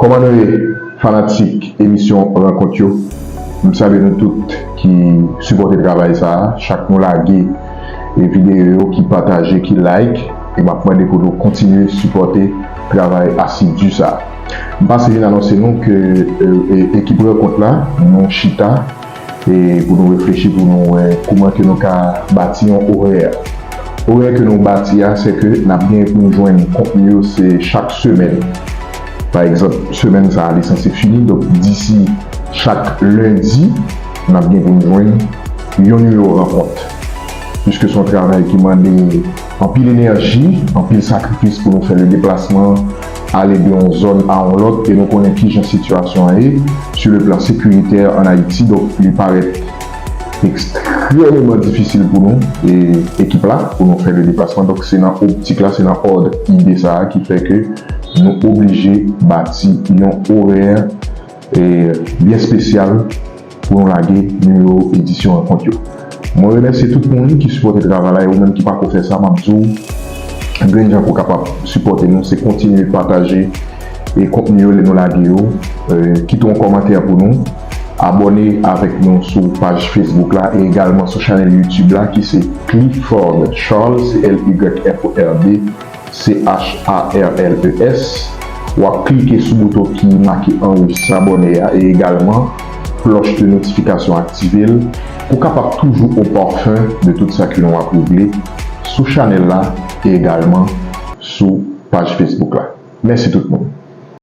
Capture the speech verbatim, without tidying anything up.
Kòman nou ye, fanatik emisyon Rankont yo? M salye nou tout ki sipòte travay sa a. Chak nou lage e videyo yo, ki pataje, ki like, e m ap mande pou nou kontinye sipòte travay asidyi sa a. M pase vin anonse nou ke e, e, ekip Rankont la, nou chita e pou nou reflechi, pou nou wè kouman ke nou ka bati yon orè. Orè ke nou bati a, se ke n ap gen pou nou jwenn kontni yo, se chak semèn. Pa egzanp, semèn sa a, li sanse fini, donk disi chak lendi, n ap gen pou nou jwenn yon nimewo Rankont. Piske se yon travay ki mande anpil enèji, anpil sakrifis pou nou fè le deplasman, ale de yon zòn a yon lòt, e nou konnen kijan sitiyasyon an ye sur le plan sécuritaire en Haïti, donk li parèt ekstrèmeman difisil pou nou e ekip la, pou nou fè le deplasman. Donk se nan optik la, se nan òd ide sa a ki fè ke nou oblije bati yon orè e byen espesyal pou nou lage nimewo edisyon Rankont yo. Mwen remèsye tout moun ki sipòte travay la, e ou menm ki pako fè sa, m ap di w, grenn jan pou w kapab sipòte nou, se kontinye pataje e kontni yo lè nou lage yo, e, kite yon kòmantè pou nou, abòne avèk nou sou paj Facebook la e egalman sou chanèl YouTube la ki se Clifford Charles, C L Y F O R D, C H A R L E S. W ap klike sou bouton ki make anrejistre abòne a e egalman klòch de notifikasyon aktive l pou w kapab toujou o parfum de tout sa ke nou ap regle sou chanèl la e egalman sou paj Facebook la. Mèsi tout moun.